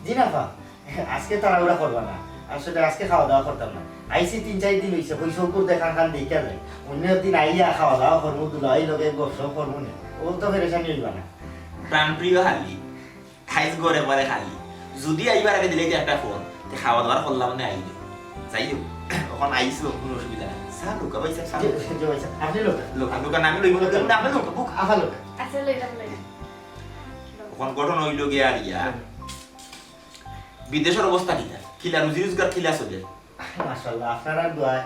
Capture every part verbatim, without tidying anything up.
জি না, আফা, আজকে তাড়াহুড়া করবা না। আসলে আজকে খাওয়া দাওয়া করতাম না। আইছি তিন চাইর দিন অইছে, কই চউখর দেখা খান দেখিয়া যাই। অইন্য একদিন আইয়া খাওয়া দাওয়া করমু, দুলাভাইর লগে গপসপ করমু নে। অত পেরেশানি অইবা না। প্রাণপ্রিয় হালি, আইজ ঘরে পরে খালি। যুদি আইবার আগে দিলাইতে একটা ফোন, তে খাওয়া দাওয়া করলাম নে আইলে। যাই হোক, অখন আইছো, কুনু অসুবিধা নাই। চা লউক্কা ভাইসাব, চা জি, লউক্কা। জি ভাইসাব, আপনি লউক্কা। লউক্কা, লউক্কা, না আমি লইমু না, আপনি লউক্কা। না, আপনি লউক্কা। বুক, আফা লউক্কা। আচ্ছা, লইলাম, লইলাম। অখন ঘটনা অইলো গিয়া আর ইয়া, হুম। বিদেশর অবস্থা কিতা? কিলা রুজি রোজগার কিলা চলের? মাশাআল্লাহ, আপনারার দোয়ায়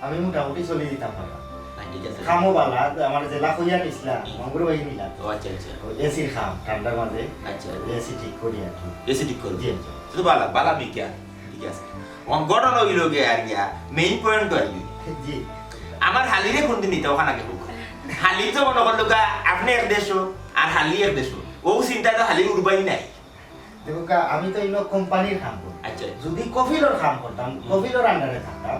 আমি মোটামুটি চলি দিতাম পারলাম। না, ঠিক আছে। কামও বালা, আমার যেলা কইয়া নিছলা, হুম। মঙ্গল ভাই নিলা। ও আচ্ছা, আচ্ছা। ওই এসির কাম, ঠান্ডার মাঝে আচ্ছা। এসি ঠিক করি আর কি। এসি ঠিক করি? জি, জি। তো বালা, বালা মিকা, ঠিক আছে। অখন ঘটনা অইলো গিয়া আর ইয়া, main point অইলো। জি। আমার হালিরে কুনদিন নিতা অখান আগে কউক্কা। হালি তো মনো করলো গা, আপনে এক দেশো, আর হালি এক দেশো। অউ চিন্তা তো হালির উঠবাই নাই। দেখউক্কা, আমি তো ইনো কোম্পানির কাম করি। আচ্ছা। যুদি কফিলর কাম করতাম, হুম। কফিলর under-এ থাকতাম,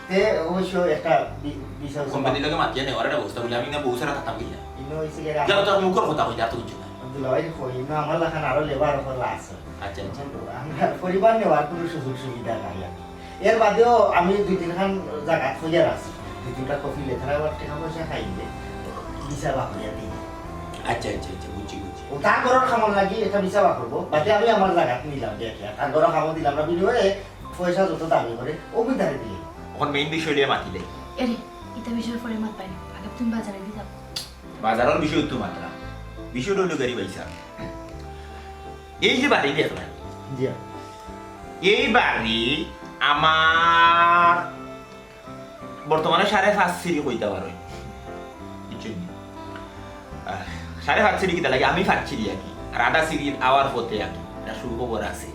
তে অবশ্য একটা বি-, বিষয় কোম্পানির লগে মাতিয়া নেওয়ার একটা ব্যবস্থা করি, আমি না বউ ছাড়া থাকতাম কিলা? ইনো অইছে গিয়া যাও, তোর মুখর কথা কই, আর তো কিচ্ছু না। দুলাভাই কই, ইনো আমার লাখান আরো labour অকল আছে। আচ্ছা, আচ্ছা। বুঝছো তো? আমরা পরিবার নেওয়ার কুনু সুযোগ সুবিধা নাই আর কি। এর বাদেও আমি দুই তিনখান জাগাত কইয়ার আছি। দুই তিনটা কফিলে তারা আবার টেকা পয়সা খাইলে, ভিসা বার করিয়া দিই। আচ্ছা, আচ্ছা, আচ্ছা, বুঝছি, বুঝছি। ও তার ঘরর কামর লাগি একটা ভিসা বার করবো, বাদে আমি আমার জাগাত নিলাম, দেখিয়া। তার ঘরর কামও দিলাম না, বিনিময়ে পয়সা যত দাবি করে, অউ আমি তারে দিই। অখন main বিষয় লইয়া মাতিলে। এরে, ইতা বিষয় পরে মাতবায় নে। আগে তুমি বাজারো দি যাও। বাজারর বিষয় তো মাতরা। বিষয়টা অইলো গিয়া রে ভাইসাব, এই যে বাড়ি দেখলাম, জি। এই বাড়ি আমার বর্তমানে সাড়ে পাঁচ সিঁড়ি কইতা পারো, বুঝছইন নি? আহ, সাড়ে পাঁচ সিঁড়ি কিতা লাগে? আমি পাঁচ সিঁড়ি আর কি, আর আধা সিঁড়ির আওয়ার পথে আর কি, এটা সুখবর আছে।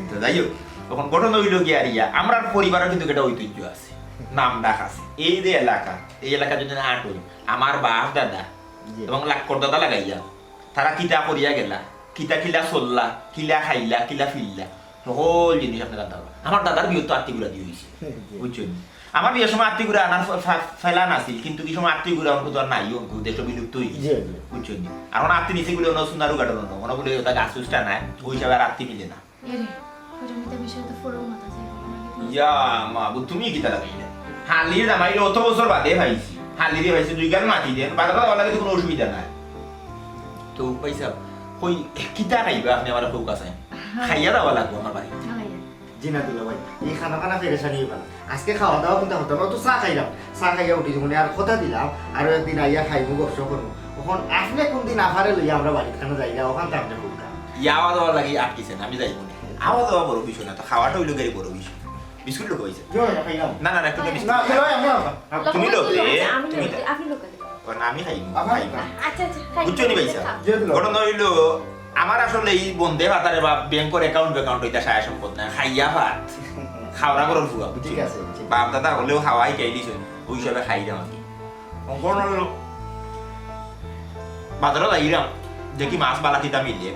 তো যাই হোক, অখন ঘটনা অইলো গিয়া আর ইয়া, আমরার পরিবারর কিন্তু একটা ঐতিহ্য আছে, নাম ডাক আছে। এই যে এলাকা, এই এলাকা যদি না আট অই, আমার বাপ দাদা জি। এবং লাক্কর দাদা লাগাইয়া তারা কিতা করিয়া গেলা, কিতা কিলা চললা, কিলা খাইলা, কিলা ফিরলা, হকল জিনিস আপনে জানতা পারবা। আমার দাদার বিয়াত তো আত্তি গুড়া দিয়া অইছে, জি। বুঝছইন নি? আমার বিয়ার সময় আত্তি গুড়া আনার ফ-, ফা-, ফেলা নাছিল, কিন্তু কি সময় আত্তি গুড়া অনকু তো আর নাই, অনকু দেশো বিলুপ্ত অই গেছে, জি, জি। বুঝছইন নি? আর অখন আত্তি নিছে বলে অন্য সুন্দর উগাড়ন, অন্য বলে ওটা গাছ উষ্টা নাই, ওই হিসাবে আর আত্তি মিলে না। এরে, ওটা মিতা বিষয়ে তো ফোরও মাথা যায় না, নাকি তুমি? ইয়া মাবুদ, তুমি কিতা লাগাইলে? হালির জামাইরে অত বছর বাদে পাইছি। হালিরে পাইছি, দুই গাল মাতি দেন। বাজারো যাওয়ার লাগি তো কুনু অসুবিধা নাই। তো ভাইসাব, কই, কিতা খাইবা আপনে আমারে কউক্কা চাই? হ্যাঁ। খাইয়া যাওয়া লাগবো আমার বাড়ি। হ্যাঁ, ভাইয়া। জি না দুলাভাই, ই খানা খানা পেরেশানি অইবা না। আজকে খাওয়া দাওয়া কুনতা করতাম না, অত চা খাইলাম। চা খাইয়া উঠি যখন আর কথা দিলাম, আরো একদিন আইয়া খাইমু, গপসপ করমু। অখন আপনে কুনদিন আফারে লইয়া আমরার বাড়িত খানা যাইরা, অখান তো আপনে কউক্কা। ইয়াওয়া যাওয়ার লাগি আটকিছেন, আমি যাইমু নে। আওয়া যাওয়া বড় বিষয় না, তো খাওয়াটা অইলো গিয়া বড় বিষয়। বিস্কুট লউক্কা ভাইসাব? জি, ভাই, খাইলাম। না, না, না, একটু না, বিস্কুট। না, লউক্কা, আমি খাবো। আচ্ছা, তুমি লউক্কা, লউক্কা, আমি তুমি লউক্কা, খাও। আপনে লউক্কা। ও, না, আমি খাইমু, আমি খাইমু। আচ্ছা, আচ্ছা, খাই। বুঝছো নি ভাইসাব? খাও। জি, দিলাম। ঘটনা অইলো, আমার আসলে ই বন্দে ভাতারে বা ব্যাংকর account account অইতা সায়া সম্পদ না, খাইয়া ভাত। খাওরা ঘরর ফুয়া, বুঝছো? ঠিক আছে, ঠিক আছে। বাপ দাদা হকলেও খাওয়া হিকাই দিছইন, ওই হিসাবে খাইরাম আর কি। অখন অইলো, বাজারো যাইরাম, দেখি মাছ বালা কিতা মিলে,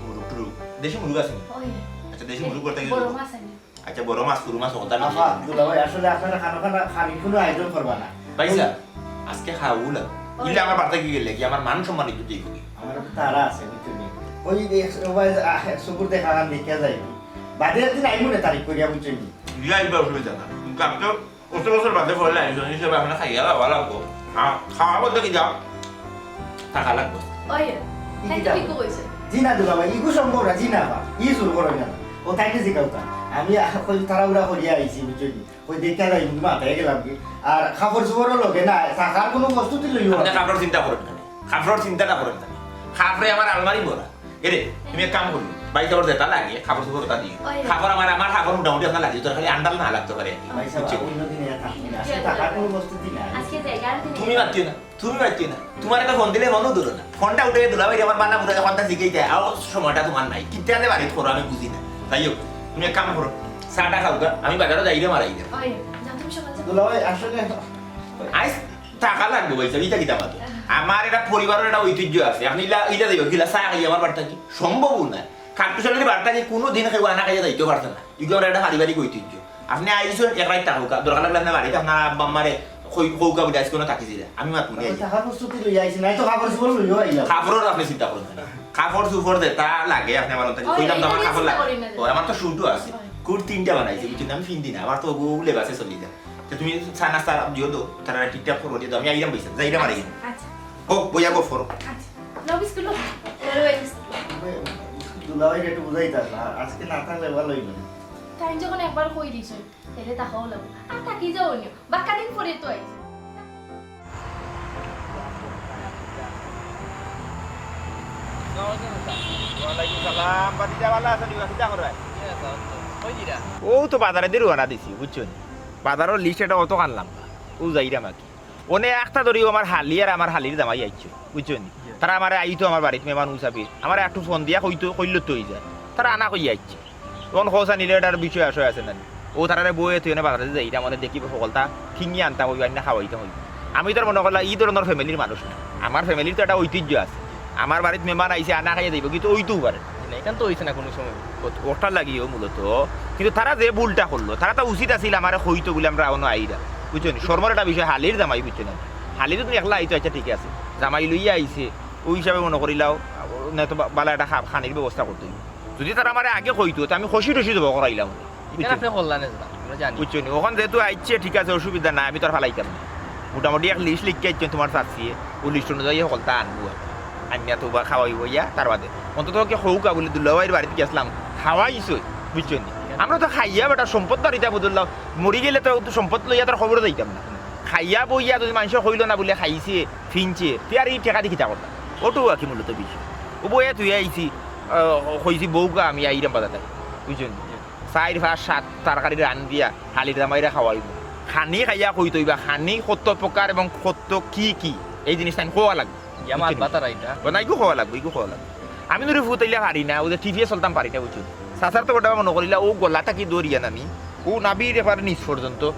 মুরুগ টুরুগ। দেশি মুরুগ আছে নি? ওই। আচ্ছা, দেশি মুরুগ করতে গেলে বড় মাছ আনি। আচ্ছা, বড় মাছ, কুরু মাছ, ওটা আফা, দুলাভাই, আসলে আপনারা খানা খানা খানি কুনু আয়োজন করবা না। ভাইসাব, আজকে খাওয়া উলা। ওই। ইলা আমার বাড়িত গেলে কি আমার মান সম্মান একটু ঠিক হবে? আমার তো তারা আছে, বুঝছো নি? ওই যে এক-, ওই যে, আহ, শুকুর দেখা আমি দেখিয়া যাই। বাদে একদিন আইমু নে তারিখ করিয়া, বুঝছো নি? ইয়া, ইবা অসুবিধা না। কিন্তু আমি তো অত বছর বাদে পয়লা আয়োজন হিসেবে আমরা খাইয়া যাওয়া লাগবো। হ্যাঁ, খাওয়া বলতে কি যাও? টাকা লাগবো। ওই, ই তাই তো কিতা? ঠিক কইছে। জি না দুলাভাই, ইগু সম্ভব না, জি না বা, ই জোর করো না। ও তাইকে জিগাও তা। আমি আ-, কই তাড়াহুড়া করিয়া আইছি, বুঝছো নি? ওই দেখতে যাই, মাথায় গেলাম কি? আর কাপড় চোপড়ও লগে না, থাকার কোনো প্রস্তুতি লইও না। আপনে কাপড়র চিন্তা করেন না। কাপড়র চিন্তাটা করেন না। কাপড়ে আমার আলমারি ভরা। এরে, তুমি এক কাম করো। বাড়িত আবার যেটা লাগে, কাপড় চোপড় ওটা দিও। ওই। কাপড় আমার, আমার কাপড় মোটামুটি আপনার লাগে, তোর খালি আন্ডাল না লাগতে পারে আর কি। ভাইসাব, বুঝছো? অন্য দিনে আর থাকবো না। আজকে থাকার কোনো প্রস্তুতি নাই। আজকে যাই, আর দিনে তুমি যাই। মাতিও না। তুমি মাতিও না, তুমার একটা ফোন দিলে ফোনও ধরো না। ফোনটা উঠে দুলাভাই আমার বালা বুড়া ফোনটা জিগাইতে, আও সময়টা তুমার নাই। কিতা যে বাড়িত করো আমি বুঝি না। যাই হোক, তুমি এক কাম করো, চাটা খাওগা, আমি বাজারো যাইরাম আর আইরাম। ওই, যাও তুমি সকাল যাও। দুলাভাই, আসলে আইস টাকা লাগবো ভাইসাব, ইটা কিতা মাতো? আমার এটা পরিবারর একটা ঐতিহ্য আছে। আপনে ইলা, ইলা যাইবা, কিলা চা খাই আমার বাড়িত থাকি? সম্ভবও না। কাকু শাশুড়ির বাড়িত থাকি কোনো দিন কেউ আনা খাইয়া যাইতেও পারছে না। ইগু আমরা একটা পারিবারিক ঐতিহ্য। আপনে আইছইন এক রাইত থাকউক্কা, দরকার লাগলে আপনার বাড়িত আপনার আব্বা আম্মারে কই-, কউক্কা বুলে আইজ কুনু থাকিছি না। আমি মাতমু নি আইজ। থাকার প্রস্তুতি লইয়া আইছি, নাই তো কাপড় চোপড় লইয়া আইলাম। কাপড়র আপনে চিন্তা করইন না। কাপড় চোপড় যেটা লাগে আপনে আমার অন্তত ওই, কইলাম তো আমার এটা কাপড় লাগে। করি না। ও, আমার তো শুটও আছে। কুর্তি তিনটা বানাইছি, বুঝছো নি? আমি পিন্দি না, আমার তো ওগু লেবাসে চলি যায়। তো তুমি চা নাস্তা দিও তো, তারা ঠিকঠাক করো দিও তো, আমি আইরাম বইছি, যাইরাম আর আইরাম। আচ্ছা। ও, বইয়া গো ফরো। আচ্ছা। লো বিস্কুট লো। লো বিস্কুট। দুলাভাই একটু বুঝাইতা, আজকে না থাকলে ভালো হইবে না। তাই যখন একবার কই দিছো, তাহলে তা হওয়া লাগবো। আর তা কি যাও নিও, বাক্কা দিন পরে তো আইছে। ওয়ালাইকুম সালাম, বাতিজা ভালা আছো নি? বাতিজা করো। ও তো বাজারে দি রওনা দিছি, বুঝছো নি? বাজারর লিস্ট এটা অত কান লম্বা, ও যাইরাম আর কি। অনে একটা ধরিও আমার হালি আর আমার হালির জামাই আইছে, বুঝছো নি? তারা আমারে আইতো আমার বাড়িত মেহমান হিসাবে, আমারে একটু ফোন দিয়া কইতো, কইলো তো অই যায়। তারা আনা কইয়া আইছে। তখন খোঁজ আনিলে এটার বিষয় আশয় আছে না নি? ও তারারে বইয়ে তুই এনে বাজারে যাইরাম, মানে দেখি সকলতা কিনি আনতাম অইবো, আইনা খাওয়াইতাম অইবো। আমি তো আর মনে করলা ই ধরনর ফ্যামিলির মানুষ না। আমার ফ্যামিলির তো একটা ঐতিহ্য আছে। আমার বাড়িত মেহমান আইছে, আনা খাইয়া যাইবো, কিন্তু অইতেও পারে। না, এখান তো অইছে না কোনো সময়। ও-, ওটা লাগিও মূলত। কিন্তু তারা যে ভুলটা করলো, তারা তো উচিত আছিল আমারে কইতো বলে আমরা অনো আইরা। বুঝছো নি? শরমর একটা বিষয়, হালির জামাই, বুঝছো না? হালি যদি একলা আইতো, আচ্ছা ঠিক আছে, জামাই লইয়া আইছে, ওই হিসাবে মনে করিলাও, না তো বা-, বালা একটা খা-, খানির ব্যবস্থা করতে অইবো। যদি তারা আমারে আগে কইতো, তে আমি খুশি টুশি জব করাইলাম। এখানে আপনি করলেন না, আমরা জানি। বুঝছো নি? ওখান যেহেতু আইছে, ঠিক আছে, অসুবিধা নাই, আমি তো আর ফালাইতাম না। মোটামুটি এক লিস্ট লিখিয়া আইছে তোমার চাচিয়ে, ও লিস্ট অনুযায়ী সকলতা আনবো আর। আনিয়া তো বা খাওয়াইবো ইয়া, তার বাদে। অন্তত কি হউকা বলে দুলাভাইর বাড়িত গেছিলাম, খাওয়াইছে, বুঝছো নি? আমরা তো খাইয়া বেটা সম্পদ বাড়িতে বুঝলাম, মরি গেলে তো, তো সম্পদ লইয়া তার খবর যাইতাম না। খাইয়া বইয়া যদি মানুষে কইলো না বলে খাইছে, ফিনছে, তে আর এই টেকা দি কিতা করতাম? ওটাও আর কি মূলত বিষয়। ও বইয়া তুই আইছি, আহ, কইছি বউকা আমি আইরাম বাজার থাকি, বুঝছো নি? চাইর, পাঁচ, সাত তরকারি রান্দিয়া হালির জামাইরে খাওয়াইবো। খানি খাইয়া কইতো অইবা, খানি কত প্রকার এবং কত কি কি, এই জিনিসটা আমি কওয়া লাগবো। ইয়া মাত বাতারা এটা। ও না, ইগু কওয়া লাগবো, ইগু কওয়া লাগবো। আমি ধরে ফুতাইলে পারি না, ও যে টিভিয়ে চলতাম পারি না, বুঝছো? চাচার তো ওটা মনে করিলা, ও গলা থাকি দৌড়িয়া নামি, ও নাভির একেবারে নিচ পর্যন্ত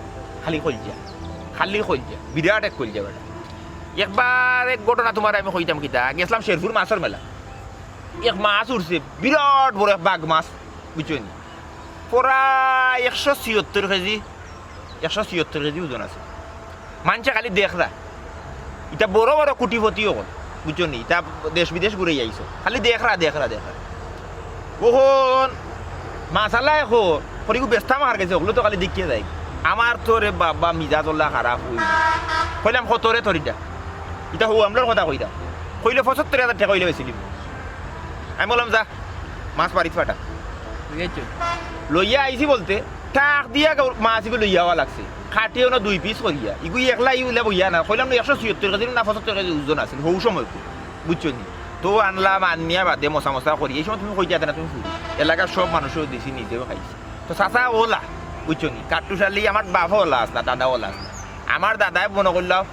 খালি কইলজা, খালি কইলজা, বিরাট এক কইলজা বেটা। একবার এক ঘটনা তোমারে আমি কইতাম কিতা, গেছিলাম শেরপুর মাছর মেলা, এক মাছ উঠছে, বিরাট বড় এক বাঘ মাছ, বুঝছো নি? প্রায় একশো ছিয়াত্তর কেজি, একশো ছিয়াত্তর কেজি ওজন আছে। মানষে খালি দেখরা, ইতা বড় বড় কোটিপতি অকল, বুঝছো নি? ইতা দেশ বিদেশ ঘুরে আইছো, খালি দেখরা, দেখরা, দেখরা। ওহন মাছআলায় কর, করিগু বেচতাম কার গেছে, ওগুলো তো খালি দেখিয়া যাই। আমার তো রে বাবা মিজাজ ওলা খারাপ অই। কইলাম, "কত রে তোর ইটা?" ইটা হউ আমরার কথা কইতাম। কইলে, "পঁচাত্তর হাজার টেকা অইলে বেচিলিমু।" আমি বললাম, "যা, মাছ বাড়িত ফাটা।" বুঝেছো? লইয়া আইছি বলতে, টাক দিয়া গেল, মাছ ইগু লইয়া আওয়া লাগছে। কাটিও না দুই পিস করিয়া। ইগু একলা ই উলা বইয়া না। কইলাম না, একশো ছিয়াত্তর কেজি না পঁচাত্তর কেজি ওজন আছিল, হউ সময় কই। বুঝছো নি? তো আনলাম, আনিয়া বাদে মশা মশা করি। এই সময় তুমি কইতে না, তুমি ফুরি। এলাকার সব মানুষও দিছি, নিজেও খাইছি। তো চাচা ওলা, বুঝছো নি? কাট্টুশ আলী, আমার বাপ ওলা আসলা, দাদা ওলা আসলা। আমার দাদায় মনে করলাম,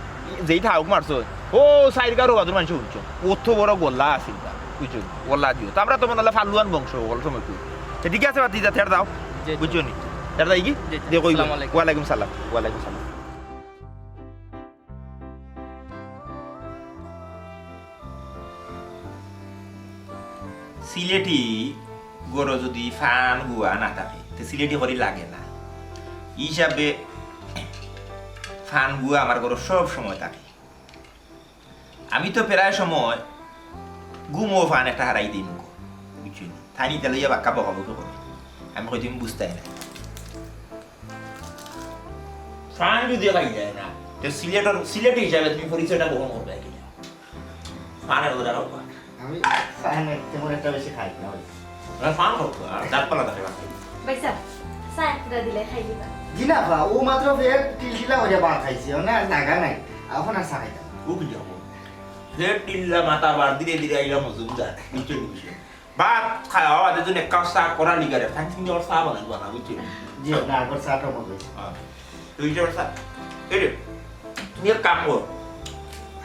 যেই থাউক মারছো, ও সাইরকার ওবাদুর মানুষ উঠছো। অত বড় গলা আছিল তা, বুঝছো নি? ওলা দিও। তো আমরা তো মনে হলো ফালুয়ান বংশ, ওগুলো সময় কই। তো ঠিক আছে, বাতি যা, থের দাও। জি, জি। বুঝছো নি? থের দাও কি? জি, জি। দেখো, আসসালামু আলাইকুম। ওয়ালাইকুম সালাম, ওয়ালাইকুম সালাম। সিলেটি ঘরো যদি ফান গুয়া না থাকে, তে সিলেটি করি লাগে না। ই হিসাবে ফান গুয়া আমার ঘরো সব সময় থাকে। আমি তো প্রায় সময় ঘুমো ফান একটা হারাই দিই মুখো, বুঝছো নি? তাইন ইতা লইয়া বাক্কা বকাবকি করে। আমি কই, "তুমি বুঝতায় না।" ফান যদি খাই যায় না, তো সিলেটর, সিলেটি হিসাবে তুমি পরিচয়টা বহন করবে কিনা? ফানের কথা রাখবা। আমি ফান তেমন একটা বেশি খাই না ভাই। না, ফান হোক, আর দাঁত পালা থাকে বাকি। ভাইসাব, চা একটা দিলে খাই দিবা। জি না বা, ও মাত্র ফের টিলটিলা হয়ে বার খাইছি, ও না জাগা নাই, এখন আর চা খাইতাম। ও কি যাবো? ফের টিল্লা মাথা বার ধীরে ধীরে আইলাম মজুমদার, বুঝছো নি বিষয়? ভাত খাওয়া বাদে তুমি এক কাপ চা করা লিগারে, তাই তুমি ওর চা বানাই বানা, বুঝছো নি? জি না, এখন চা টক হয়েছে। হ্যাঁ। তুই যে চা, এই রে, তুমি এক কাম করো।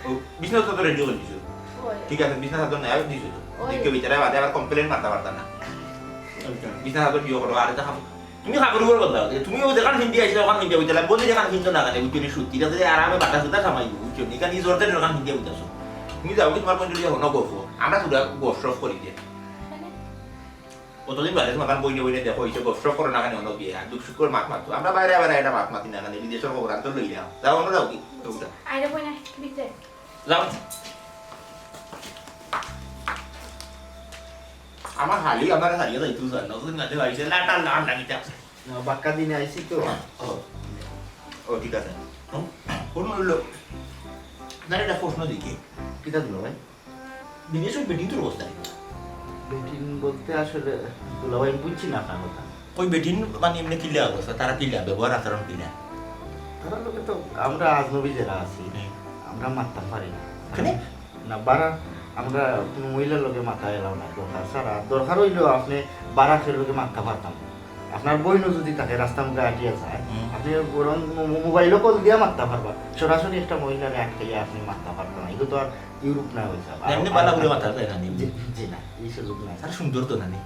ও, বিছনা চাদর রেডি করে দিছো। ওই। ঠিক আছে, বিছনা চাদর নাই, আমি দিছো তো। ওই। দেখতে বিচারে বাদে আবার কমপ্লেন মারতে পারতা না। বিছনা চাদর বিয়ে করো, আর এটা খাবো। তুমি কাপড় উপর বদলাও, যে তুমিও যেখান হিন্দি আইসো, ওখান হিন্দি হইতে লাগে। বলি যেখান হিন্দি না কেন, বুঝছো নি, সত্যি। এটা যদি আরামে বাতাস উতাস হামাইবো, বুঝছো নি? এখান ইজ অর্থে যেখান হিন্দি হইতাছো। তুমি যাও কি তোমার বন্ধু দিয়ে হনো গফ, আমরা পুরা গফ সফ করি দিয়ে। কতদিন বাদে তোমার বইনে বইনে দেখো, ইসে গফ সফ করো না কেন, হনো বিয়ে, আর দুঃখ সুখ করে মাত মাতো। আমরা বাইরে আবার এটা মাত মাতি না কেন, বিদেশের খবর আনতে লইলাম। যাও, অন্য যাও কি? ওটা। আইরে বই না, বিতে। যাও। আমার হালি আমার হারিয়ে যাইতো জানো, তুমি মাঝে বাড়িতে লাটার লান লাগিতে আছে। না, বাক্কা দিনে আইছি তো। ও, ও ঠিক আছে। হুম? কোন হইলো? না, এটা প্রশ্ন দেখি। কিতা দিল ভাই? বিদেশে বেটিং তোর অবস্থা কি? বেটিং বলতে আসলে দুলাভাই বুঝছি না আপনার কথা। ওই বেটিং মানে এমনি কিলা অবস্থা, তারা কিলা, ব্যবহার আচরণ কিলা? তারা লোকে তো আমরা আজনবী যারা আছি, হুম। আমরা মাততাম পারি না। কেনে? না, বারা আমরা কোনো মহিলার লগে মাতা এলাও না দরকার ছাড়া। দরকার হইলেও আপনি বারাকের লগে মাততা পারতাম। আপনার বইনও যদি তাকে রাস্তা মুখে আটিয়া যায়, হুম। আপনি বরং মো-, মোবাইলও কল দিয়া মাততা পারবা। সরাসরি একটা মহিলারে আটকাইয়া আপনি মাততা পারতাম না। এগুলো তো আর ইউরোপ না হয়ে যাবে। এমনি বালা করে মাতা যায় না নি? জি, জি না, এই সুযোগ নাই। আর সুন্দর তো না নি?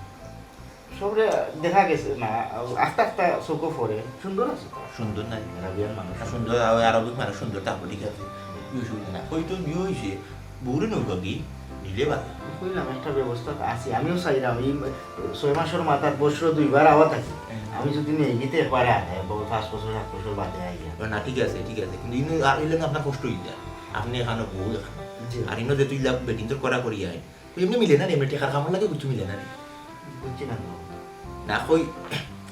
সবরে দেখা গেছে না, আস্তে আস্তে চোখও পড়ে, সুন্দর আছে তো। সুন্দর নাই। আরবিয়ান মানুষ। আর সুন্দর, আর আরবিক মানুষ সুন্দর, তারপর ঠিক আছে। এই অসুবিধা না। ওই তো নিয়ে হইছে, বউরে নৌকা কি? নিলে বালা। কইলাম একটা ব্যবস্থা তো আছে, আমিও চাইলাম এই ছয় মাসের মাথার বছর দুইবার আওয়া থাকি। হুম। আমি যদি নেই গিতে একবারে আয়, বউ পাঁচ বছর সাত বছর বাদে আই গিয়া। না, ঠিক আছে, ঠিক আছে। কিন্তু ইনো আর হইলে না আপনার কষ্ট হয়ে যায়। আপনি এখানে বউ এখানে। জি। আর ইনো যে তুই লাভ বেটিং তোর করা করি আয়। তুই এমনি মিলে না রে, এমনি টেকার কামড় লাগে কিছু মিলে না রে। বুঝছি না তো। না কই,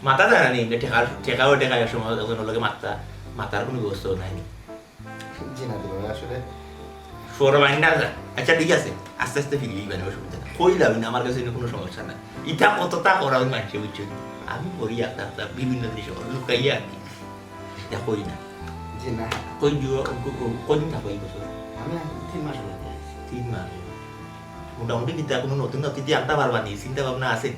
মাতা যায় না নি, এমনি টেকার, টেকাও টেকায় সমাজ একজনের লগে মাতা, মাতার কোনো ব্যবস্থা নাই নি। জি না তো ভাই, আসলে ফোর মাইন্ড না যায়। আচ্ছা, ঠিক আছে, আস্তে আস্তে ফিরি মানে অসুবিধা নাই। কই লাভ না, আমার কাছে এনে কোনো সমস্যা নাই। ইটা কতটা করা ওই মানুষে বুঝছো নি? আমি করি আস্তে আস্তে বিভিন্ন জিনিস লুকাইয়া আর কি। ইটা কই না। জি না। কই দিও, কদিন থাকো এই বছর? আমি এখন তিন মাস হয়ে গেছে। তিন মাস। মোটামুটি কিন্তু এখনো নতুন অতিথি আনতে পারবা নি, চিন্তা ভাবনা আছে?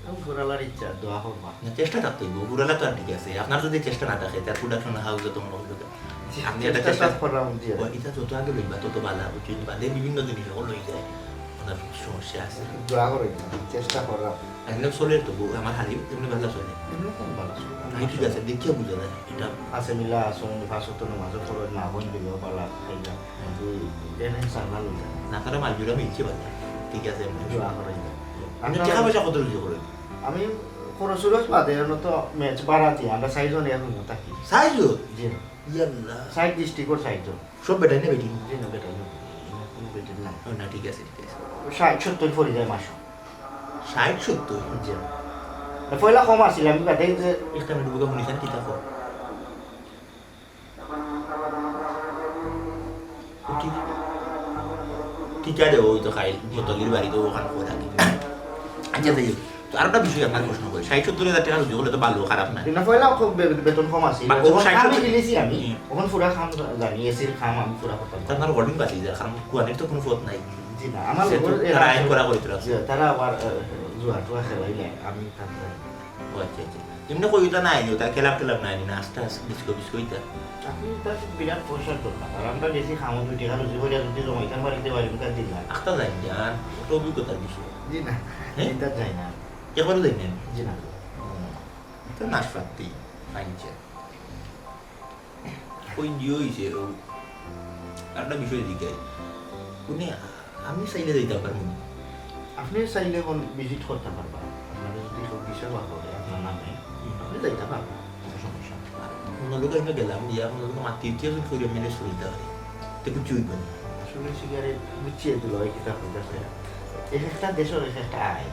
আমি ঘোরালার ইচ্ছা, দোয়া করবা। না, চেষ্টা থাকতে হইব, ঘুরালা তো আর ঠিক আছে। আপনার যদি চেষ্টা না থাকে, তার প্রোডাকশন হাউসে তো মনে হইল জি, আপনি একটা চেষ্টা চেষ্টা তো করলাম, জি। ও, এটা যত আগে লইবা, তত ভালো। ওই জন্য বাদে বিভিন্ন জিনিস হলো হয়ে যায়, ওনার সমস্যা আছে। দোয়া করো, চেষ্টা করলাম। এমনি চলে তো, বউ আমার হালি এমনি ভালো চলে। এমনি তো ভালো চলে। নাই, ঠিক আছে, দেখিয়া বুঝা যায় এটা। আছে মিলা, আছে উনি পাঁচ ওয়াক্ত নামাজও পড়ে, মা বোন দিলেও পালা খাইলা। এই এনে সামলা লইলা। না, তারা মালজুরা মিলছে বাদে, ঠিক আছে, এমনি। দোয়া করো। আপনি টাকা পয়সা কত রুজি করেন? আমি খরচ উরচ বাদে, অন্য তো ম্যাচ বাড়াতি, আমরা চাইরজন এখন থাকি। সাইজও? জি। ইয়াল্লা। সাইড ডিস্ট্রিক্টর সাইডজন। সব বেটাই না বেটি? জি না, বেটাই না। কোনো বেটিং নাই। ও না, ঠিক আছে, ঠিক আছে। ষাট সত্তর পড়ি যায় মাসে। ষাট সত্তর? জি। পয়লা কম আছিল, আমি বাদে যে একটা মিনিট বুকে শুনিছেন, কিতা কর? ঠিক, ঠিক আছে, ওই তো খাই, মতলির বাড়ি তো ওখানে করে রাখি। আচ্ছা, যাই হোক। তো আরোটা বিষয় আপনার প্রশ্ন করি, ষাট সত্তর হাজার টাকা রুজি করলে তো ভালো, খারাপ না। না, পয়লা খুব বে-, বেতন কম আছিল। বা, যখন ষাট কামে সত্তর গেলেছি আমি, হুম। তখন পুরা কাম জানি, এসির কাম আমি পুরা করতাম। তার মানে গরিব বাঁচি যায়, কারণ কুয়ানির তো কোনো পথ নাই। জি না, আমার সে তো লগর এরা তারা আইন আছে। করা করে তোরা। জি, তারা আবার, আহ, জুয়া টুয়া খেলাইলে আমি তার যাই। ও আচ্ছা, আচ্ছা। এমনি কই ওটা নাই নি, ওটা খেলাপ টেলাপ নাই নি, না, আস্তে আস্তে ডিস্কো বিস্কো ওইটা। আপনি তার বিরাট পয়সার দরকার। আর আমরা বেশি খামো দুই টাকা রুজি করিয়া যদি জমাইতাম বাড়িতে বাড়ি উঠা দিন না। আখতা যাই না, আর ওটা অভিজ্ঞতার বিষয়। জি না, হ্যাঁ? এটা যাই না। একবারও যাই না। জি না। তো নাশপাতি, ফাইন চেয়ার। ওই ইয়ে হইছে, ও, একটা বিষয় জিজ্ঞাই। উনি, আমি চাইলে যাইতাম পারবো না। আপনি চাইলে এখন ভিজিট করতে পারবা। আপনার যদি কেউ বিষয় বার করে আপনার নামে, আপনি যাইতে পারবা, কোনো সমস্যা নেই। অন্য লোক আমি গেলাম, গিয়া অন্য লোক মাতি ইতিহাস করে ম্যানেজ করে দিতে পারি। তো কিছু হইব না। আসলে শিকারে বুঝছি এগুলো, ওই কিতাব হইতেছে। এক একটা দেশের এক একটা আইন।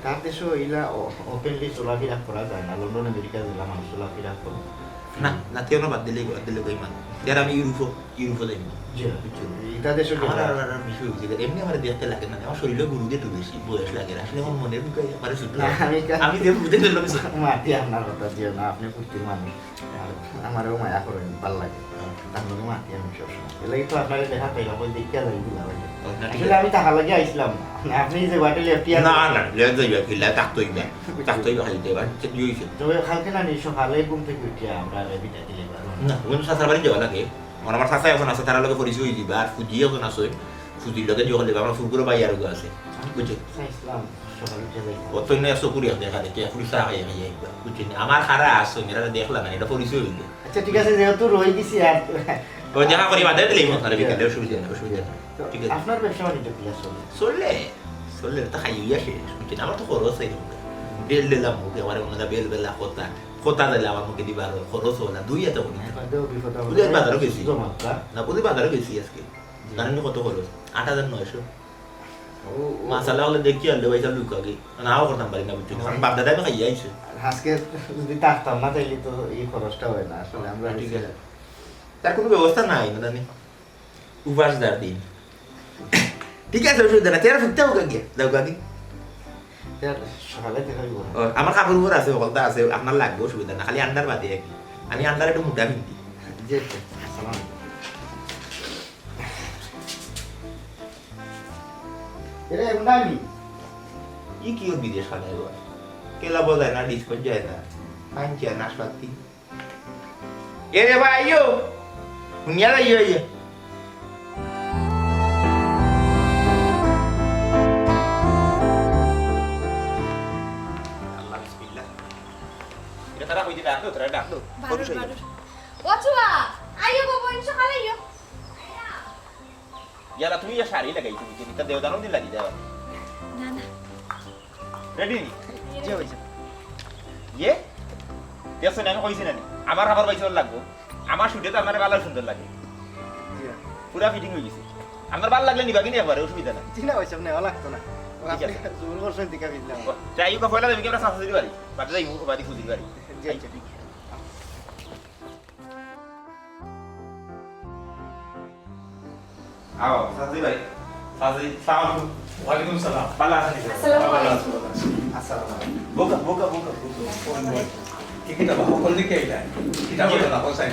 তার দেশে ইলা ও-, ওপেনলি চলাফেরা করা যায় না। লন্ডন, আমেরিকা যেলা মানুষ চলাফেরা করে। না, না, তেও না, বাদ দিলে, বাদ দিলে কই মানে। যারা আমি ইউরোপও, ইউরোপও যাই না। জি। বুঝছো? এটা দেশে আমার গেলে আর, আর, আর বিষয় হইছে যে এমনি আমার দেখতে লাগে না, আমার শরীরে গুরু দিয়ে তুলেছি, বয়স লাগে। আসলে আমার মনের মুখে আমার শুধু না, আমি কা- আমি যে বুঝতে পারলাম না। মাতি আপনার কথা দিও না, আপনি ফুর্তির মানুষ। আর আমারও মায়া করেন, ভালো লাগে। তার লগে মাতি আমি সবসময়। এর লাগি তো আপনারে দেখা পাইলাম, ওই দেখিয়া যাই দিলাম আর কি। না, ঠিক আসলে আমি টাকা লাগে আইছিলাম না। আপনি যে বাটে লেফটি না, না, লেফট যাইবা, কি লেফট থাকতো হইবা। থাকতো হইবা, খালি যাইবা। আচ্ছা, কি হইছে? তবে কালকে না নি সকালে ঘুম থেকে উঠিয়া আমরা রেডি থাকি এবার। না, ওখানে চাচার বাড়ি যাওয়া লাগে। আমার, আমার চাচা এখন আছে, তারা লগে পরিচয় হয়ে যাবে। আর ফুজি এখন আছে, ফুজির লগে দিয়ে হলে আমার ফুরগুলো ভাই আর আছে। বুঝছো? চাইছিলাম সকালে উঠে যাই। ও তো এমনি একশো কুড়ি দেখা দেখে, ফুরি চা খাইয়া খাইয়া আইবা। বুঝছো নি? আমার খারা আছে, মেয়েরা দেখলা না, এটা পরিচয় হইলে। আচ্ছা, ঠিক আছে, যেহেতু রয়ে গেছি আর ওই দেখা করি বাদে দিলেই মন খারাপ, বিকালে অসুবিধা নেই, অসুবিধা নেই। তো ঠিক আছে। আপনার ব্যবসা বাণিজ্য কিলা চলে? চললে, চললে তো খাইয়া শেষ। বুঝছো নি? আমার তো খরচ এই রকম। বেল দিলাম মুখে, আমার মনে হয় বেল বেলা কথা, কথা দিলে আমার মুখে দিবা আরো খরচ হলা, দুই এত করি। বিপদে বিপদে বুঝলে বাজারও গেছি। জমাতা। না, বুঝলি বাজারও গেছি আজকে। জানেন নি কত খরচ? আট হাজার নয়শো। ও, ও। মাসালা অকলে দেখি আনলে ভাইসাব লুকাগে। নাও করতাম পারি না, বুঝছো? কারণ বাপ দাদায় তো খাইয়া আইছে। আর আজকে যদি থাকতাম না, তাইলে তো এই খরচটা হয় না। আসলে আমরা ঠিক আছে। তার কোনো ব্যবস্থা নাই না জানি। উপাস যার দিন। ঠিক আছে, অসুবিধা নাই। তেরা ফুটতে হোক আগে। যাও আগে। তেরা সকালে দেখা হইব। ও, আমার কাপড় উপর আছে, হকলতা আছে, আপনার লাগবে, অসুবিধা না। খালি আন্ডার বাদে আর কি। আমি আন্ডার একটু মোটা পিন্দি। জি, জি। আসসালামু আলাইকুম। এরে, এমন আমি। ই কি ওর বিদেশ খানে এবার? কেলা বোঝায় না, ডিসকাউন্ট যায় না। পাঞ্চিয়া নাশপাতি। এরে ভাই, আইও। হুনিয়া যাইও, আইও। আল্লাহ বিসমিল্লাহ। এটা তারা কইতে ডাকলো, তারা ডাকলো। বারো, বারো। ও চুয়া, আইও গো, বইন সকালে আইও। ইয়ালা, তুমি ইয়া শাড়ি লাগাইছো, বুঝছো? এটা দেওদানও দিন লাগি দেওয়া। না, না। রেডি নি? জি, অইছে। ইয়ে? দেখছো না, আমি কইছি না নি? আমার কাপড় পাইছে ওর লাগবো। আমার শুটে তো আমার ভালো সুন্দর লাগে। জি। পুরা ফিটিং হয়ে গেছে। আপনার ভালো লাগলে নিবা কিনি একবারে, অসুবিধা নাই। জি না, অইছে, নেওয়া লাগতো না। ও, ঠিক আপনি আছে। জোর করছেন, দিকে ফিরলাম। ও, যাই হোক, পয়লা যাবি কি আমরা সাথে দিতে পারি? বাদে যাই, বাদে খুঁজি পারি। জি, জি। আও, সাজি ভাই। সাজি, সালাম আলাইকুম। ওয়ালাইকুম সালাম। ভালো আছেন? আসসালামু আলাইকুম। আসসালামু আলাইকুম। বোকা, বোকা, বোকা, বোকা। কি কিতা বা, হকল দিকে আইলা? কিতা জি। বলতো না, হোসেন?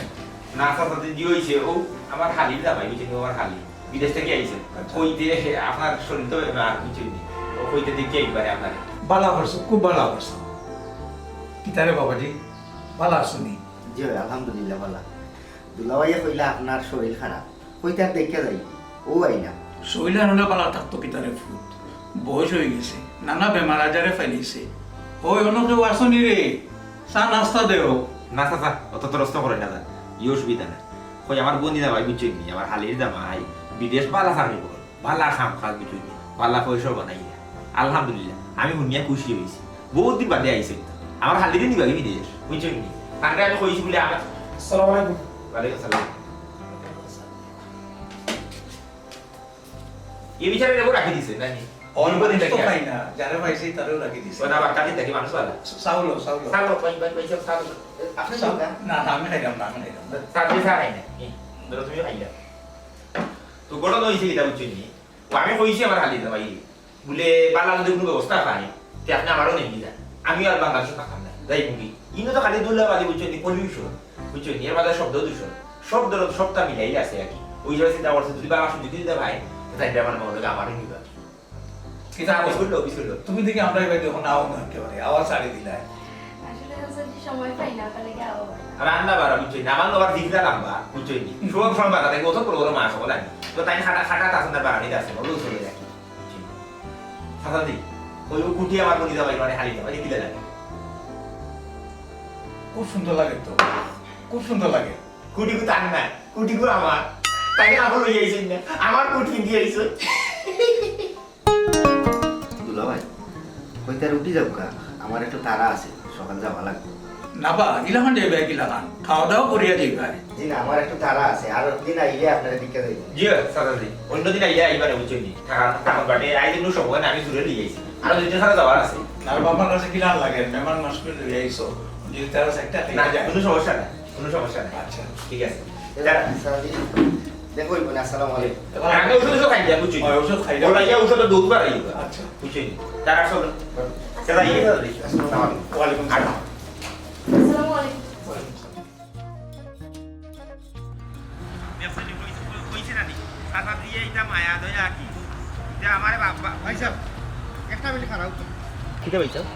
না, সাজি, জি অইছে, ও আমার খালির জামাই, বুঝছেন, ও আমার খালি। বিদেশ থেকে আইছে। আচ্ছা। কইতে আপনার শরীর তো বেমার, বুঝছেন নি? ও কইতে দেখি একবারে আপনার। বালা করছো, খুব বালা করছো। কিতারে বাবাজি, বালা আছো নি? জি ভাই, আলহামদুলিল্লাহ, বালা। দুলাভাইয়ে কইলা আপনার শরীর খারাপ। কইতার দেখে যাই, ও আইলা। শরীর আর হলে বালা থাকতো কিতারে ফুত। বয়স হয়ে গেছে, নানা বেমার আজারে ফাইলিছে। ওই অন্য কেউ আসো নি রে, চা নাস্তা দেও। না চাচা, অত ত্রস্ত করে না, ই অসুবিধা না। কই আমার বনি জামাই, বুঝছেন নি, আমার হালির জামাই বিদেশ বালা চাকরি করে, বালা কাম কাজ, বুঝছেন নি, বালা পয়সা বানাইয়া। আলহামদুলিল্লাহ, আমি হুনিয়া খুশি হইছি। বহুত দিন বাদে আইছে, আমার হালিরে নিবা বিদেশ, বুঝছেন নি? তাকে আমি কইছি বলে আমার আসসালামু আলাইকুম। ওয়ালাইকুম আসসালাম। এই বিচারে রেবো রাখি দিছে, জানি। অল্প অল্প দিন তো দেখে খাই না, যারা পাইছে তারাও রাখি দিছে। ওরা বাক্কা দিন দেখি মানুষ বালা। চাউল, চাউল। চাউল, ভাই, ভাই, ভাই, সব চাউল। আপনি চাউল? খান না? না, না, আমি খাইলাম না, আমি খাইলাম না। চাউল দিয়ে চা খাই না। এই, ধরো তুমিও খাইলা। তো ঘটনা হইছে কিতা বুঝছো নি? ও আমি কইছি আমার হালির জামাই, বলে, বালা যদি কোনো ব্যবস্থা পাই, তে আপনি আমারও নেই দিলা। আমিও আর বাংলাদেশে থাকতাম না। যাই মুখি। ইনো তো খালি দুলাবালি বুঝছো নি, pollution। বুঝছো নি? এর মাঝে শব্দ দূষণ। সব ধরো, সবটা মিলাই আছে আর কি। ওই হিসাবে চিন্তা করছে, যদি বালা সুযোগ দিতে ভাই, তাই আমার মনে হয় আমারও নিবা। কিন্তু কিতা আবার বিশুল লো, বিশুল লো। তুমি দেখি আমরা এবার যখন আও না একেবারে, আওয়াজ ছাড়ি দিলাই। আসলে হচ্ছে যে সময় পাই না, তাহলে কি আও? আর রান্না বাড়া, বুঝছো নি? আমার আবার জিভটা লম্বা, বুঝছো নি? সব সময় বাড়া থাকে, অত বড় বড় মাছ হবো লাগে। তো তাই খাটা, খাটা তাসন তার বাড়ানি আছে, ওগুলো চলে যায়। চাচা জি, ওই ও কুটি আমার বনি জামাই মানে হালি জামাই, কিলা লাগে? খুব সুন্দর লাগে তো, খুব সুন্দর লাগে। কুটি কু তার না, কুটি কু আমার। তাই আমার লই আইছেন না, আমার কুটি দিয়ে আইছেন। দুলাভাই, কইতা রুটি যাবো কা? আমার একটু তাড়া আছে, সকাল যাওয়া লাগবে। না বা, ইলাখান যাইবা, ইলাখান। খাওয়া দাওয়া করিয়া যাইবা। জি না, আমার একটু তাড়া আছে, আর দিন আইলে আপনারা দিকে যাইব। জি, চাচা জি। অন্য দিন আইলে আইবা না, বুঝছেন নি? থাকা, থাকা বাটে, আইলে কোনো সময় না, আমি দূরে নিয়ে আইছি। আর দুইটা ছাড়া যাওয়ার আছে। আর বাবার কাছে কি লাভ লাগে? মেহমান মাসুল লই আইছো। যদি তারা একটা খাইয়া না, যায়। কোনো সমস্যা নাই, কোনো সমস্যা নাই। আচ্ছা। ঠিক আছে। এ, তারা চাচা জি, দেখো, ওই বলে, আসসালামু আলাইকুম। আগে ওষুধ ওষুধ খাই যা, বুঝছো? হয়, ওষুধ খাই যা। ওরা ইয়া ওষুধটা দৌড় বাড়াই দিবা। আচ্ছা। বুঝছো নি? তারা আসলে, তারা ইয়ে করে দিচ্ছে। আসসালামু আলাইকুম। ওয়ালাইকুম আসসালাম। আসসালামু আলাইকুম। ওয়ালাইকুম আসসালাম। দেখছেন নি, কইছে, কইছে না নি? চাচা দিয়ে এটা মায়া দয়া কি? যে আমারে বাবা। ভাই সাহেব, একটা মিনিট খারাপ। কিতা ভাই সাহেব?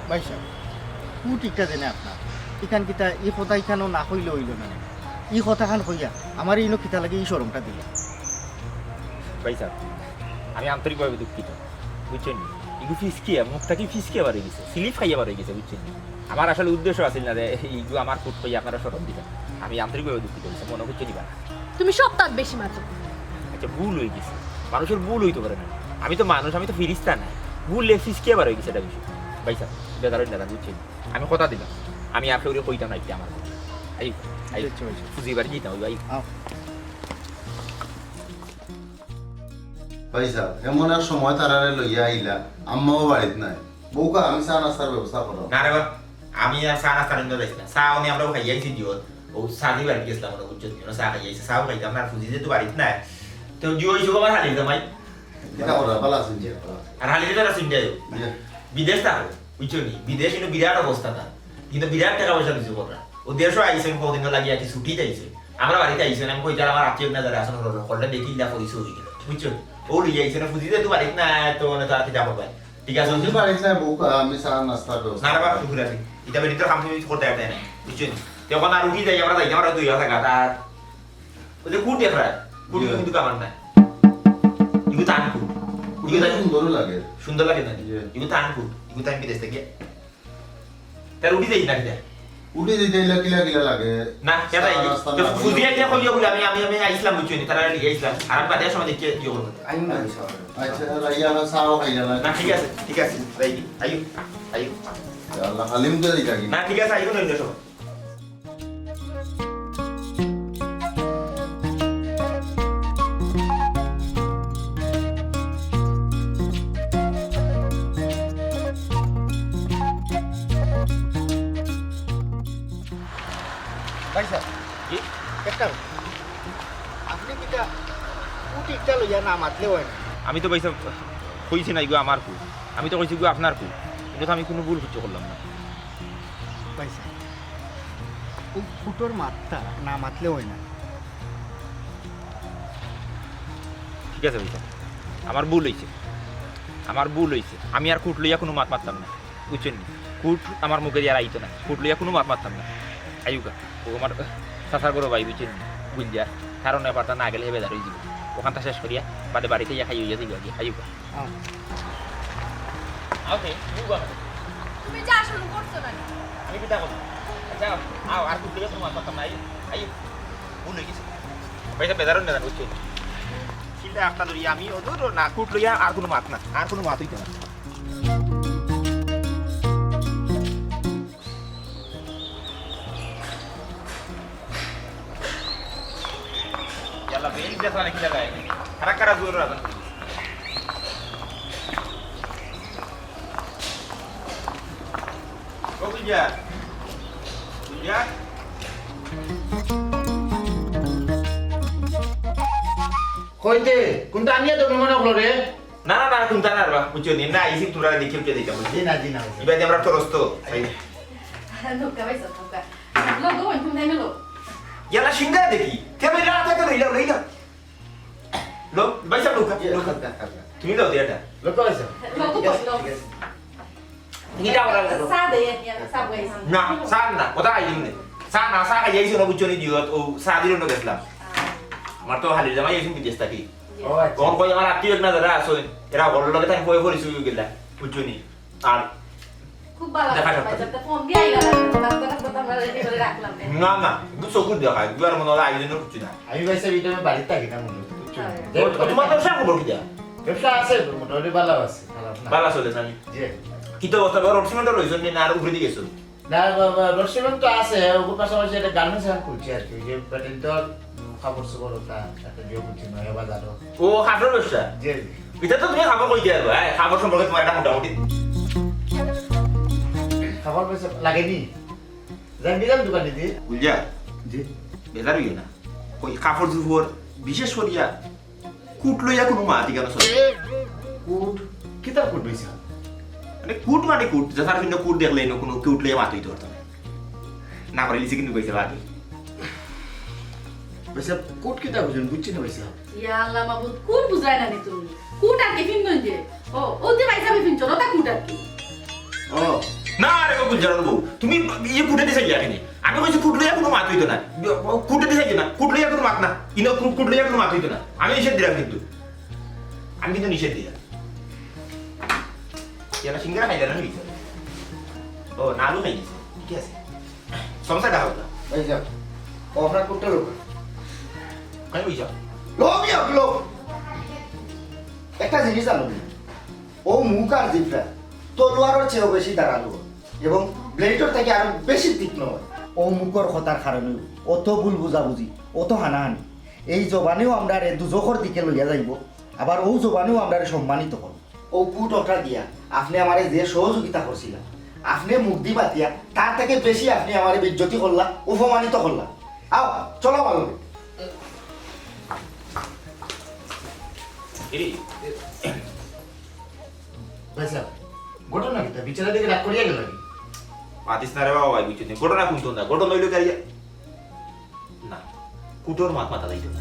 ভাই সাহেব, কু ঠিকটা দেনে আপনার। ইখান কিতা, ই কথা ইখানও না কইলে অইল না। ই কথাখান কইয়া, আমারে ইনো কিতা লাগে ই শরমটা দিলা। ভাই সাহেব, আমি আন্তরিকভাবে দুঃখিত, বুঝছেন নি? ইগু ফিসকিয়া, মুখ থাকি ফিসকিয়া বার অই গেছে, স্লিপ খাইয়া বার অই গেছে, বুঝছেন নি? আমার আসলে উদ্দেশ্য আছিল না যে ইগু আমার ফুট কইয়া আপনারা শরম দিবেন। আমি আন্তরিকভাবে দুঃখিত অইছি, মনে করছে নিবা না। তুমি সব তার বেশি মাতো। আচ্ছা, ভুল অই গেছে, মানুষের ভুল অইতো পারে না। আমি তো মানুষ, আমি তো ফিরিস্তা না। ভুলে ফিসকিয়া বার অই গেছে এটা বিষয়। ভাই সাহেব, বেজার অইন না, বুঝছেন? আমি কথা দিলাম, আমি আর কেউরে কইতাম না, এটা আমার কথা। আই, আই, আচ্ছা, আচ্ছা। ফুজি বাড়ি যাইতাম, ওই ভাই। আও। ভাইসাব, এমন এক সময় তারারে লইয়া আইলা, আম্মাও বাড়িত নাই। বউকা, আমি চা নাস্তার ব্যবস্থা করো। না রে বা, আমি আর চা নাস্তা নিতে যাইছি না। চা অনে আমরাও খাইয়া আইছি দিয়ত। ও সাদি বাড়িত গেছিলাম, ওরা বুঝছো নি? ওরা চা খাইয়া আইছে, চাও খাইতাম না, আর ফুজি যেহেতু বাড়িত নাই। তো জিও হইছে আমার হালির জামাই। কিতা করো? ভালা আছইন নি? আর হালির জামাই আছইন নি? ইয়ে। বিদেশ থাকো, বুঝছো নি? বিদেশ ইনো বিরাট অবস্থা তার। কিন্তু বিরাট টেকা পয়সা কিছু কররা। ও দেশও আইছে, কদিন লাগি আর কি ছুটি যাইছে। আমরা বাড়িত আইছে, আমি কইতাম আমার আত্মীয় না যারা আছেন, হলো, হলো, দেখি না পরিচয় হয়ে গেল। বুঝছো? ও লইয়া আইছে না, ফুজি যেহেতু বাড়িত নাই, তো মানে তো আর কি যাবো ভাই। ঠিক আছে, তুমি বাড়িত নাই, বউকা, আমি চা নাস্তার ব্যবস্থা না রে বাপ, করো। শুকুর আছি। এটা বেরিয়ে তো কাম তুমি করতে পারতে না, বুঝছো নি? যখন আর উঠি যাই, আমরা যাই, আমরা দুই হাজার গাদা আর ওই যে কুট দেখরা, কুট ইয়ে। কিন্তু কামান নাই। ইগু তান কুট। কুট ইগু তান সুন্দরও লাগে। সুন্দর লাগে না? ইয়ে। ইগু তান কুট। ইগু তান বিদেশ থেকে। তার উঠি যাই না কিতা? উঠি যাইতে ইলা কিলা কিলা লাগে। না, কেন চা এই? নাস্তা তো না বুঝি হইলে। আইতে কইও বলে আমি, আমি, আমি আইসলাম বুঝছো নি, তারা লিয়ে আইসলাম। আর আমি বাদে সময় দেখে কি করবো? আইন না, ইনশাআল্লাহ। আচ্ছা, রাইয়া না চাও খাইলা না। না, ঠিক আছে, ঠিক আছে। রাইয়া, আইও, আইও। ইয়া আল্লাহ, হালিম তো যাই থাকি। না, ঠিক আছে, আইও না, অন্য সময়। ভাইসাব, জি? একটা আপনি কিতা কুট ইটা লইয়া না মাতলে অয় না? আমি তো ভাইসাব কইছি না, ইগু আমার কুট। আমি তো কইছি ইগু আপনার কুট। ইনো তো আমি কুনু ভুল কিচ্ছু করলাম না। ভাইসাব, ও কুটর মাতটা না মাতলে অয় না। ঠিক আছে ভাইসাব, আমার ভুল হইছে, আমার ভুল হইছে। আমি আর কুট লইয়া কুনু মাত মাততাম না, বুঝছইন নি? কুট আমার মুখে দিয়া আইতো না, কুট লইয়া কুনু মাত মাততাম না। আইউক্কা, ও আমার চাচার বড় ভাই, বুঝছইন নি? বুঝলিয়া, কারণ ব্যাপারটা না গেলে হে বেজার হয়ে যাবে। ওখানটা শেষ করিয়া বাদে বাড়িতে ইয়া খাই হইয়া যাইবা গিয়া। আইউক্কা। আও। আও তে, তুমি উবা না। তুমি যা শুরু করছো না। আমি কিতা করব? আচ্ছা, আও, আর কুট লইয়া কুনু মাত মাততাম না। আইও, আইও। ভুল হয়ে গেছে। ভাইসাব বেজার হইন না, বুঝছো? চিন্তা একটা ধরি আমি, ও ধরো না, কুট লইয়া আর কুনু মাত না, আর কুনু মাত হইতো না। ইয়াল্লা, বেল দেখলা নাকি লাগায়? খারা খারা জোর রাখেন। ও বুঝা, বুঝা। কইতে, কুনটা আনিয়া তুমি মনে করো রে? না, না, না, কুনটা না রে বা, বুঝছো নি? না, ইসি তোরা দেখি উঠে দিতাম, বুঝছো? জি না, জি না, জি। ইবাদে আমরা তরস্ত। লোকটা ভাইসাব, লোকটা। লোক, গো, তুমি তাই মেলো। ইয়ালা সিঙ্গারা দেখি। কে লইলা, আতে কে লইলা, লইলা। লো, ভাইসাব, লোকটা, জি, লোকটা। খাদ্দা, খাদ্দা। তুমি দাও, দিয়া এটা। লোক ভাইসাব। লোক, লোক। ঠিক আছে। ইটা করা গেল। চা দে, ইয়া, চা বইছি। না, চা না, কথা খাই দিমু নে। চা না, চা খাই যাইছো না, বুঝছো নি, দিও, ও চা দিল না গেছিলাম। আমার তো হালির জামাই আইছইন বিদেশ থাকি। জি। ও, আচ্ছা। তখন কই আমার আত্মীয় না যারা আছইন, এরা ঘরর লগে তাই পরে পরিচয় হয়ে গেলা, বুঝছো নি? আর খুব ভালো দেখা লাগলো, সাক্ষাৎ। ভাইসাব, তো ফোন দিয়ে আইলা, রাস্তা রাস্তা তো আমরা রেডি করে রাখলাম। না, না, একটু চকুর দেখা, দুয়ার মনে হয় আয়োজন করছি না। আমি ভাইসাব, এটা আমি বাড়িতে থাকি না, মনে হয়, বুঝছো? হ্যাঁ। ও, তোমার ব্যবসার খবর কি দেয়া? ব্যবসা আছে, মোটামুটি ভালো আছে, খারাপ না। ভালো চলে না নি? জি। কি তো অবস্থা, রড সিমেন্ট লইছো নি না আর উপরে দিকে গেছো? না, বা, বা, রড সিমেন্ট তো আছে, ওর পাশাপাশি একটা গার্মেন্টস এখন খুলছি আর কি, ওই যে প্যাটার্ন তো আর, উম, কাপড় চোপড় ওটা, একটা জিও করছি নয়া বাজারও। ও, কাপড়র ব্যবসা? জি, জি। এটা তো তুমি কাপড় কইতে পারবা, হ্যাঁ, কাপড় সম্পর্কে তোমার একটা মোটামুটি। কাপড় বেশ লাগেনি? যাই দিলাম দোকানে দিয়ে। বুঝা? জি। বেজার হইও না। ওই কাপড় চোপড়, বিশেষ করিয়া কুট লইয়া কুনু মাত ইখানো চলে না। কুট? কিতার কুট ভাইসাব? মানে কুট মানে কুট, যাতার ভিন্ন কুট দেখলে ইনো কুনু কুট লইয়া মাত হইতে পারতো না। না করে লিসি কিন্তু কইছে বাদে। ভাইসাব, কুট কিতা বুঝেন? বুঝছি না ভাইসাব। ইয়া আল্লাহ মাবুদ, কুট বুঝায় না নি তুমি? কুট আর কি ফিন্দন যে? ও, ও যে ভাইসাবে ফিনছইন, ওটা কুট আর কি। ও। না রে গো গুলজারর বউ, তুমি ইয়ে কুটে দিছে গিয়া কেনে? আমি কইছি কুট লইয়া কুনু মাত হইতো না। কুটে দিছে না, কুট লইয়া কুনু মাত না। ইনো কু-, কুট লইয়া কুনু মাত হইতো না। আমি নিষেধ দিলাম কিন্তু। আমি কিন্তু নিষেধ দিলাম। ইয়ালা সিঙ্গারা খাইলা না নি? ও, না আলু খাই দিছে। ঠিক আছে। সমস্যা দেখা হতো। এই যাও। ও আপনার কুটটা লোক। খাই ওই যাও। লোক ইয়া, লোক। একটা জিনিস জানো নি? ও মুখ আর জিভরা তলোয়ারর চেয়েও বেশি ধারালো এবং ব্লেডর থাকি আরো বেশি তীক্ষ্ণ হয়। ও মুখর কথার কারণে অত ভুল বুঝাবুঝি, অত হানাহানি। এই জবানেও আমরারে দুজখর দিকে লইয়া যাইবো। আবার অউ জবানেও আমরারে সম্মানিত করলা। অউ কুট অর্ডার দিয়া আপনে আমারে যে সহযোগিতা করছিলা, আপনে মুখ দি মাতিয়া তার থাকি বেশি আপনে আমারে বেইজ্জতি করলা, অপমানিত করলা। আও, চলো আমার লগে। এরে, ভাই সাহেব, ঘটনা কিতা? বিচারা দেখি রাগ করিয়া গেলা নি? মাতিস না রে বাবা, ভাই, বুঝছিস নি? ঘটনা কুনটা? ঘটনা অইলো কি আর ইয়া? না, কুটর মাত মাতা যাইতো না।